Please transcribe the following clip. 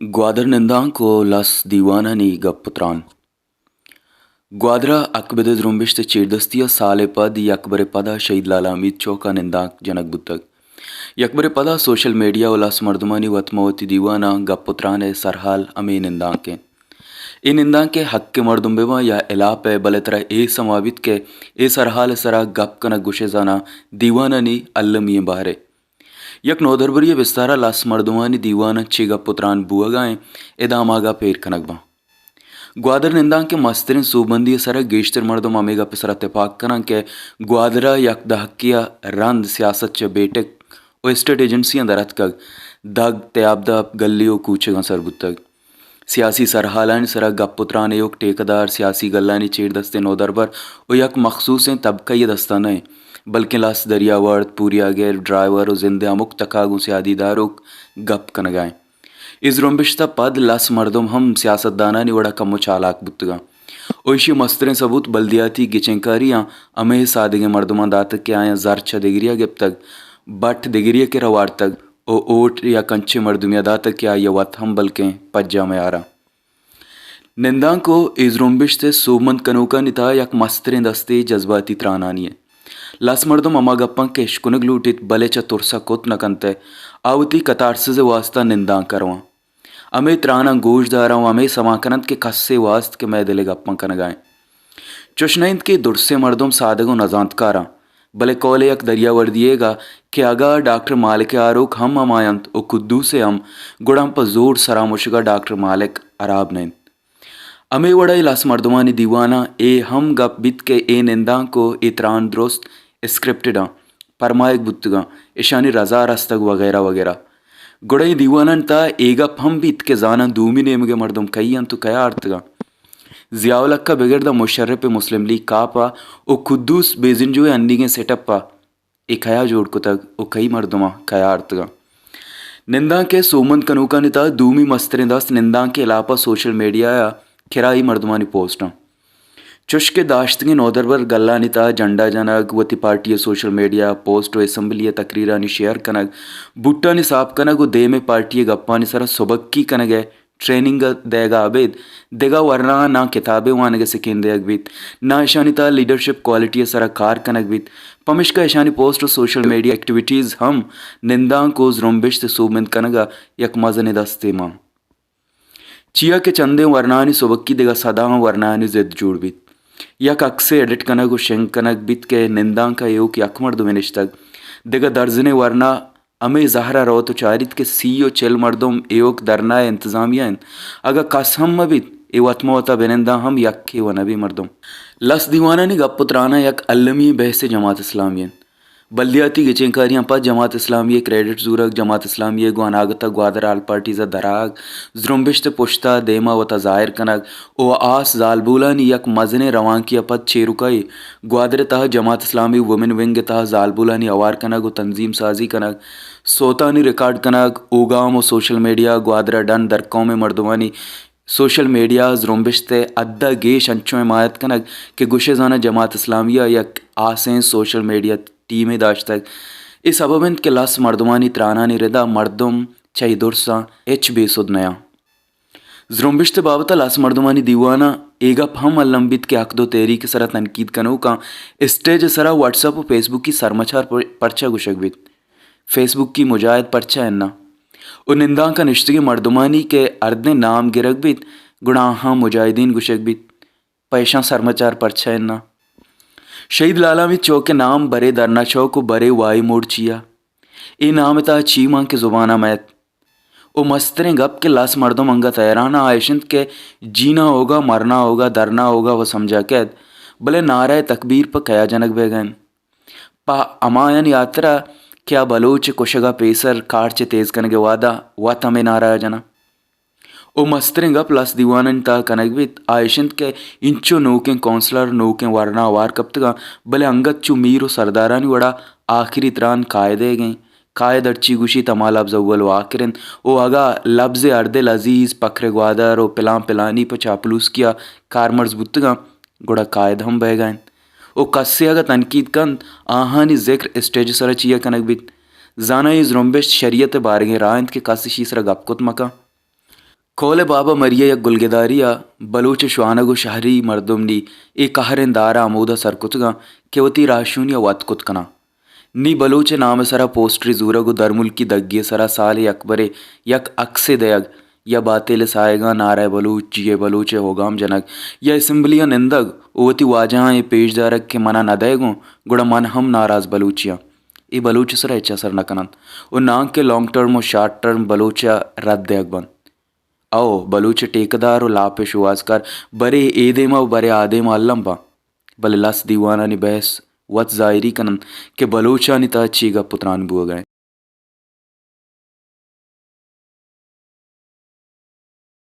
گوادر نندانک ءُ لس دیوانانی گپ ءُ تران۔ گوادر ءَ حق بدئے زرمبشت ءِ چیردستی ءَ سالے پد یک برے پدا شہید لالا حمید چوک ءَ نندانک جنگ بوتگ۔ یک برے پدا سوشل میڈیا ءُ لس مردمانی وت ماں وتی دیواناں گپ ءُ تران ءِ سرحال ہمے نندانک انت۔ اے نندانک ءِ حق ءِ مردم بہ باں یا ہلاپ ءِ، بلے ترا اے سما بیت کہ اے سرحال ءِ سرا گپ کنگ گوشئے زاناں دیوانانی المی ئیں بہرے۔ یک نودربری ءِ بستار ءَ لس مردمانی دیواناں چے گپ ءُ تران بوہگا انت، ادا ہما گپ ایر کنگ باں۔ گوادر نندانک ءِ مستریں سوبمندی ءِ سرا گیشتر مردم ہمے گپ ءِ سرا تپاک کناں کہ گوادر ءَ یک دہکے ءَ رند سیاست چہ بیٹک ءُ اسٹیٹ ایجنسیاں در اتکگ، دگ، تیاب دپ، گلی ءُ کوچگاں سر بوتگ۔ سیاسی سرحالانی سرا گپ ءُ تران ایوک ٹیکہ دار، سیاسی گلانی چیردست ءِ نودربر ءُ یک مخصوصیں طبقہ ءِ دستا نہ انت، بلکیں لس دریاورد، پوریاگر، ڈرائیور ءُ زند ءِ ہمک تک ءَ گوں سیادی داروک گپ کنگا انت۔ اے زرمبشت ءَ پد لس مردم ہم سیاستدانانی وڑا کمو چالاک بوتگاں ءُ ایشی ءِ مستریں ثبوت بلدیاتی گچینکاریاں ہمے سادگیں مردماں داتگ کہ آیاں زر چہ دگریا گپتگ، بٹ دگریا کرا وارتگ ءُ اوٹ یک انچیں مردمیا داتگ کہ آئیا وت ہم بلکیں پجا میاراں۔ نندانک ءُ اے زرمبشت ءِ سوبمند کنوکانی تہا یک مستریں دستے جذباتی ترانانی انت۔ لس مردم ہما گپاں کہ اشکنگ لوٹیت، بلے چہ ترس ءَ کت نہ کنت ءُ آ وتی کتارسز ءِ واستا نندانک ءَ رواں۔ ہمے تراناں گوش داراں ءُ ہمے سما کننت کہ کسے واست کہ مئے دل ءِ گپاں کنگا انت۔ چش نہ انت کہ درسیں مردم سادگ ءُ نزانتکاراں، بلے قول یک دریاوردیئیگا کہ اگاں ڈاکٹر مالک ءِ آروک ہم ہما انت ءُ قدوس ءِ ہم، گڑا پہ زور سرا مشگا ڈاکٹر مالک ہراب نہ انت۔ ہمے وڑا اے لس مردمانی دیواناں اے ہم گپ بیت کہ اے نندانک ءُ اے تران درست اسکرپٹڈ آں، پرمائگ بوتگاں، اشانی رضا رستگ وغیرہ وغیرہ۔ گڑا اے دیوانانی تہا اے گپ ہم بیت کہ زاناں دومی نیمگ ءِ مردم کئی انت ءُ کیا آرتگاں۔ ضیاء الحق ءَ بگر داں مشرف ءِ مسلم لیگ کاپ ءَ ءُ قدوس بیزنجو ءِ انیگیں سیٹ اپ ءَ اے کیا جوڑ کتگ ءُ کئی مردماں کیا آرتگاں۔ نندانک ءِ سوبمند کنوکانی تہا دومی مستریں دست نندانک ءِ ہلاپ ءَ سوشل میڈیا ءِ کرائی مردمانی پوسٹ آں۔ چش کہ داشتگیں نودربر گلانی تہا جھنڈا جنگ، وتی پارٹی ءِ سوشل میڈیا پوسٹ ءُ اسمبلی ءِ تقریرانی شیئر کنگ، بوٹانی ساپ کنگ ءُ دیم ءِ پارٹی ءِ گپانی سرا سبکی کنگ ءِ ٹریننگ دئیگا ابید دگہ ورناہاں ناں کتابے وانگ ءِ سکین دئیگ بیت، ناں اشانی تہا لیڈرشپ کوالٹی ءِ سرا کار کنگ بیت، پمشکا اشانی پوسٹ ءُ سوشل میڈیا ایکٹیویٹیز ہم نندانک ءُ زرمبشت ءِ سوبمند کنگ ءَ یک مزنیں دستے مان۔ چیا کہ چندیں ورناہانی سبکی دگہ سداہاں ورناہانی ضد جوڑ بیت۔ یک عکسے ایڈٹ کنگ ءُ شنگ کنگ بیت کہ نندانک ءَ ایوک یک مردمے نشتگ، دگہ درزنے ورنا ہمے زہر ءَ روت ءُ چاریت کہ سی ءُ چل مردم ایوک دھرنا ءِ انتظامیہ انت۔ اگاں کس ہم مہ بیت، اے وت ماں وتا بہ ننداں ہم یکے و نہ بی مردم۔ لس دیوانانی گپ ءُ تراناں یک المی بحثے جماعت اسلامی انت۔ بلدیاتی گچینکاریاں پد جماعت اسلامی ءِ کریڈٹ زورگ، جماعت اسلامی ءِ گوں اناگت ءَ گوادر آل پارٹیز ءَ درآہگ، زرمبشت ءِ پشت ءَ دیم ءَ وتا ظاہر کنگ، ءُ آس زالبولانی یک مزنیں روانکے ءَ پد چیرکائی گوادر ءِ تہا جماعت اسلامی وومن ونگ ءِ تہا زالبولانی ہوار کنگ ءُ تنظیم سازی کنگ، سوتانی ریکارڈ کنگ، اوگام ءُ سوشل میڈیا گوادر ءَ ڈن در قومیں مردمانی سوشل میڈیا زرمبشت ءِ حد ءَ گیش انچو حمایت کنگ کہ گوشے زاناں جماعت اسلامی ءَ یک آسیں سوشل میڈیا ٹیمے داشتگ۔ اے سبب انت کہ لس مردمانی ترانانی ردا مردم چہ اے درساں ہچ بے سد نیاں۔ زرمبشت ءِ بابت ءَ لس مردمانی دیوان ءَ اے گپ ہم الم بیت کہ حق دو تحریک ءِ سرا تنقید کنوکاں اسٹیج ءِ سرا واٹس اپ ءُ فیس بکی سرمچار پر-، پرچا گوشگ بیت، فیس بکی مجاہد پرچا اناں؟ ءُ نندانک ءَ نشتگیں مردمانی کہ ہردیں نام گرگ بیت، گڑا آہاں مجاہدین گوشگ بیت، پہ اشاں سرمچار پرچا اناں؟ شہید لالا حمید چوک ءِ نام برے دھرنا چوک ءُ برے وائی موڑ چیا؟ اے نام ءِ تہا چی مان کہ زبان ءَ مئیت؟ ءُ مستریں گپ کہ لس مردم انگت حیران آں، آ اش انت کہ جینا ہوگا، مرنا ہوگا، دھرنا ہوگا و سمجھا کئیت، بلے نعرہ تکبیر پہ کیا جنگ بیگا انت؟ پہ ہمایانی ہاترا کہ آ بلوچ ءِ کشگا پیسر کارچ ءِ تیز کنگ ءِ وہدا وت ہمے نعرہ ءَ جناں۔ ءُ مستریں گپ لس دیوانانی تہا کنگ بیت، آ اش انت کہ انچو نوکیں کونسلر، نوکیں ورنا ہوار کپتگاں، بلے انگت چو میر ءُ سردارانی وڑا آخری تران قائد ئیگ انت۔ قائد ہرچی گوشیت، ہما لبز اول ءُ آخر انت۔ ءُ اگاں لبز ہردل عزیز، پکر گوادر ءُ پلان پلانی پہ چاپلوسکیا کارمرز بوتگاں، گڑا قائد ہم بئیگا انت۔ ءُ کسے اگاں تنقید کنت، آہانی ذکر اسٹیج ءِ سرا چیا کنگ بیت؟ زاناں اے زرمبشت شریعت ءِ بارگیں راہ انت کہ کس اشی سرا گپ کت مکن۔ کول ءِ بابا مری ءِ یک گلگداری ءَ بلوچ ءِ شوانگ ءُ شھری مردم نی اے کھریں دار ءَ ھمودا سر کتگ اَنت کہ وتی راھشونی ءَ وت کت کن اَنت۔ نی بلوچ ءِ نام ءِ سرا پوسٹرے زورگ ءُ درملکی دگے ءِ سرا سال ءَ یکبرے یک اکسے دئیگ یا باتیل ءِ ساھگاں نعرہ بلوچ، جی اے بلوچ ءِ ھوگام جنگ یا اسمبلی ءَ نندگ ءُ وتی واجھاں اے پیش دارگ کہ من ءَ نہ دئیگ اَنت، گڑا من ھم ناراض بلوچے آں۔ اے بلوچ ءِ سرا ھچ اثر نہ کن اَنت ءُ نانکہ لانگ ٹرم ءُ شارٹ ٹرم بلوچ ءَ رد دئیگ بنت۔ او بلوچ ءِ ٹیکہ دار ءُ لاپ ءِ شوھازکار برے اے دیم ءَ ءُ برے آ دیم ءَ الم باں، بلے لس دیوانانی بحث وت زاھری کن اَنت کہ بلوچانی تہ ءَ چے گپ ءُ تران بوھگ ءَ اِنت۔